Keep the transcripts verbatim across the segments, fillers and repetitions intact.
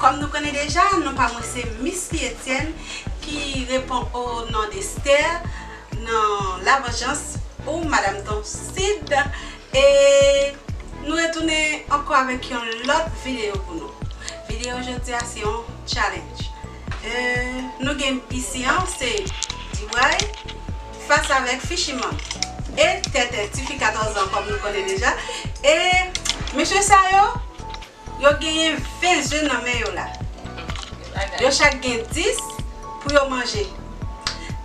Kòm nou konnen deja, non pa mwen se Missy Etienne ki reponn o non de Esther nan La Vengeance ou Madam Ton Sid. E nou retounen ankò avèk yon lòt videyo pou nou. Videyo jodi a se yon challenge. E nou gen isi an se Dibway fas avèk Fishiman e Tètè, tifi katòz an kòm nou konnen deja. E mesye sa yo, yo genyen ven ze nan men yo la. Yo chak gen dis pou yo manje.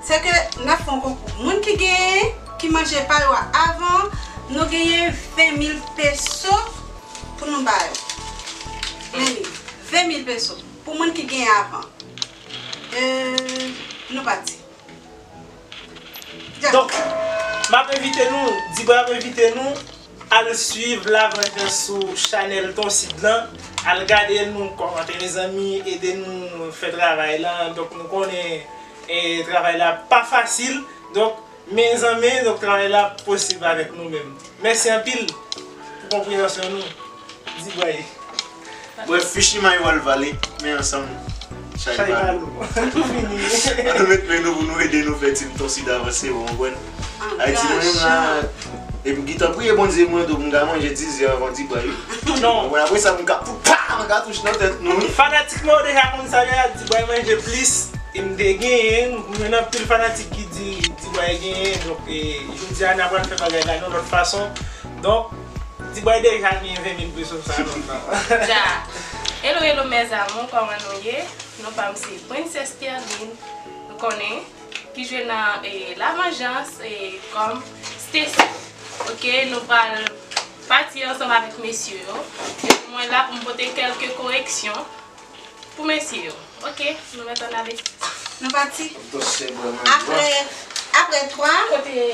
Se ke n ap fè yon konkou. Moun ki genyen, ki manje pa yo a avan, nou genyen ven mil peso pou nou ba yo. Men li, ven mil peso pou moun ki genyen avan. E nou pati. Donk, m ap envite nou, Dibway ap envite nou al swiv La Vengeance sou chanèl Ton Sid lan. Al gade nou kòmante, mezanmi, ede nou fè travay la. Donk, nou konnen, e, travay la pa fasil. Donk, mezanmi, donk, travay la posib avèk nou menm. Mèsi anpil pou konpreyansyon nou. Dibway. Brèf, Fishiman yo al vale, men ansanm, chay pa lou. Al met men nou pou nou ede nou fè Team Ton Sid avanse, ou konprann? Ayiti, mwen menm la, epi ki tanpri, e Bondye mwen, donk m ka manje dizè avan Dibway. Non. Mwen apre sa, m ka fout pa, m ka touch nan tèt nou, wi. Fanatik mwen yo deja konn sa, yo Dibway manje plis, e m te genyen, mwen anpil fanatik ki di Dibway genyen, donk, e, jodi a, n ap pral fè bagay la yon lòt fason. Donk, Dibway deja gen ven mil peso sa non. Ja. Hello, hello, mes amours, kòman nou ye? Non pa m se Princess Terline, nou konnen, ki jwe nan, e, La Vengeance, e, kòm Stacy. Ok, nou pral pati ansanm avèk mesye yo. E mwen la pou m pote kèlke koreksyon pou mesye yo. Ok, nou mèt ann ale. Nou pati. Apre, apre twa. Kote,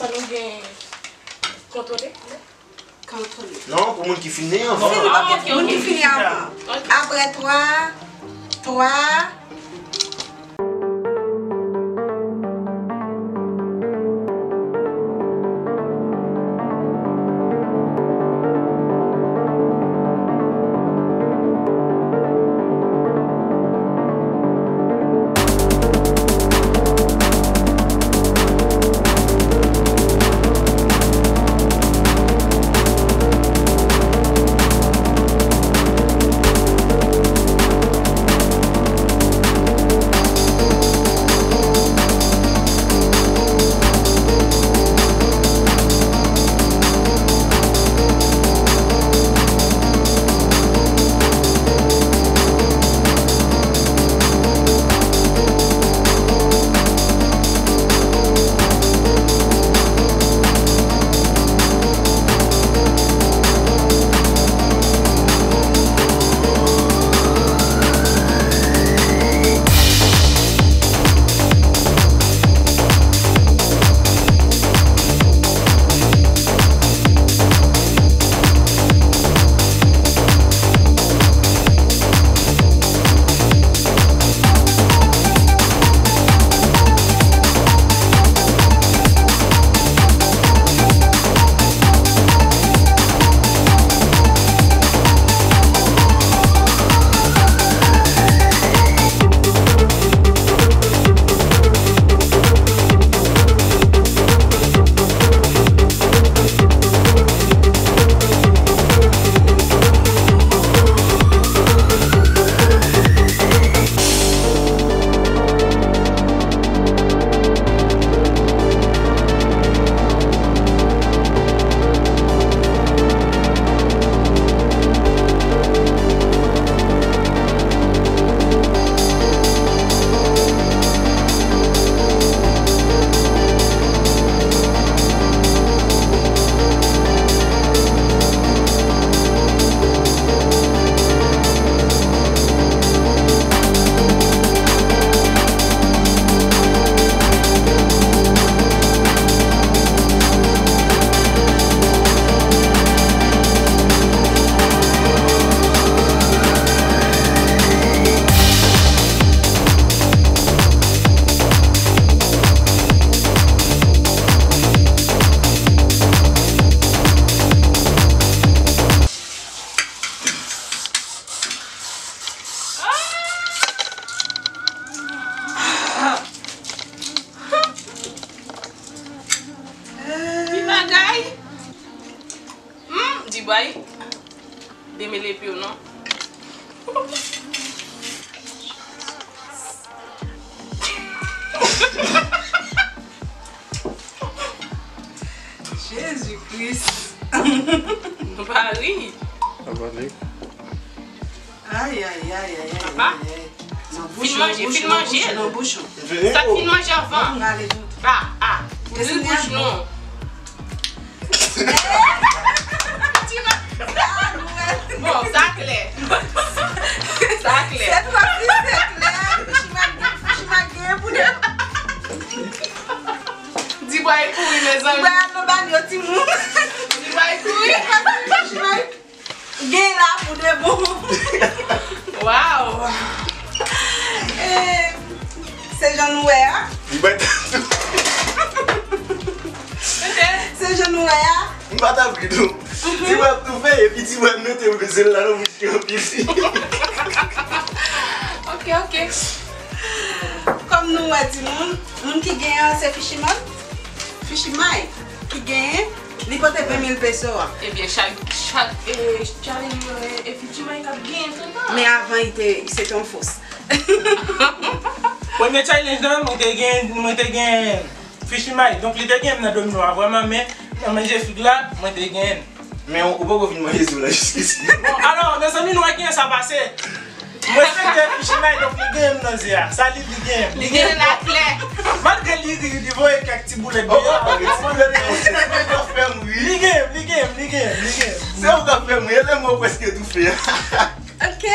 fò nou gen kontwole. Kontwole. Non, pou moun ki fini anvan. Fini, ok, ok, moun ki fini anvan. Ok. Apre twa, twa. Ay, demele pye w non. Jezi Kris. Nou pa ri. Abòne. Ay, ay, ay, ay, ay, Papa? Ay, ay. Nan bouch, fin manje, fin manje. Nan bouch, nan bouch. Sa fin manje anvan. N ale tout. Ah, ah. Ouvri bouch nou. Bon, sa klè. Sa klè. Se twa fi, se klè. Fishi Mike gen, Fishi Mike gen pou de. Dibwa e kouri, mezanmi. Dibwa al nan banyo, timoun. Dibwa e kouri. Fishi Mike gen la pou de bon. Wow. Eh, se jan nou wè a. Li bay Se jan nou wè a. M pa t ap ri non. Ti wè ap toufe, epi ti wè m mete m peze l la nan bouch li anpil. Ok, ok. Kòm nou wè timoun, moun ki genyen an se Fishi Mike. Fishi Mike ki genyen, li pote ven mil peso a. Ebyen, chak, chak, eh, challenge yo, eh, eh, Fishi Mike ap genyen tout tan. Men avan, li te, se te yon fos. Premye challenge nan, mwen te gen, mwen te gen Fishi Mike. Donk, li te gen m nan domino a vrèman, men nan manje fig la, mwen te gen. Men ou poko fin manje zo la jiskisi. Bon, alò, mezanmi, nou wè kijan sa pase. Mwen respekte Fishi Mike, donk li gen m nan ze a. Sa li, li gen m. Li gen m nan klè. Malgre li ri, li voye kèk ti boulèt deyò. Oh, oh, ti boulèt deyò. Se ou k ap fè m ri. Li gen m, li gen m, li gen m, li gen m. Se ou k ap fè m ri. E lè mwen prèske toufe. Ok.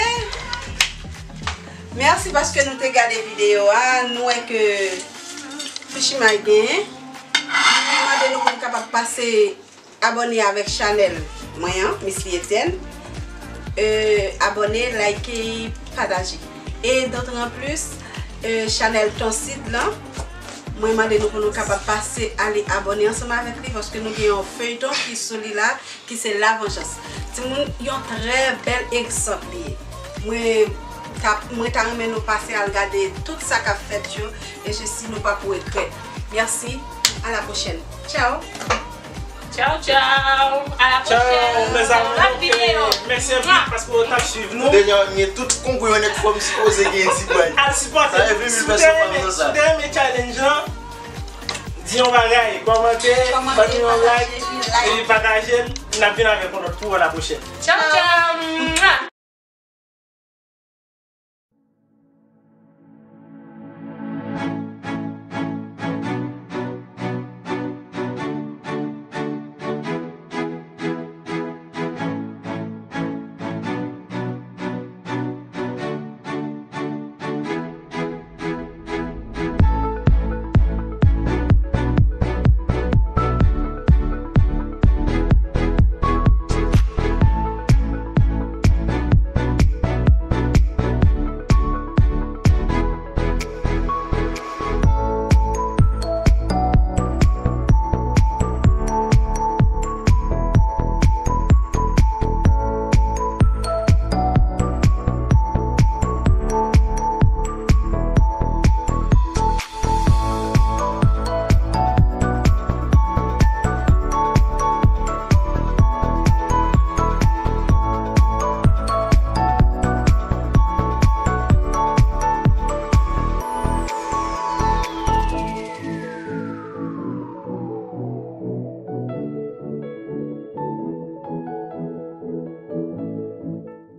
Mèsi paske nou te gade videyo a. Nou wè ke Fishi Mike genyen. Mwen mande nou pou nou kapab pase abòne avèk chanèl mwen an, Miss Lee Etienne. Euh, abòne, like, pataje. E d'autant plus, euh, chanèl Ton Sid lan, mwen mande nou pou nou kapab pase ale abòne ansanm avèk li, paske nou gen yon feyton ki sou li la, ki se La Vengeance. Timoun, yon trè bèl egzanp li ye. Mwen ta, mwen ta renmen nou pase al gade tout sa k ap fèt yo, e je si nou p ap regrèt. Mèsi, à la prochaine. Tchao. Tchao, tchao. À la prochaine. Tchao, mezanmi. Lòt videyo. Mèsi anpil paske w t ap swiv nou. Deja, m gen tout konkou yo nèk fò m sipoze gen ti bway. Al sipòte. Sa e ven mil pèsòn pa nan sa. Si w te renmen challenge lan, di yon bagay, kòmante, ban nou yon like, epi pataje l. N ap vin avèk yon lòt pou la pwochèn. Tchao, tchao.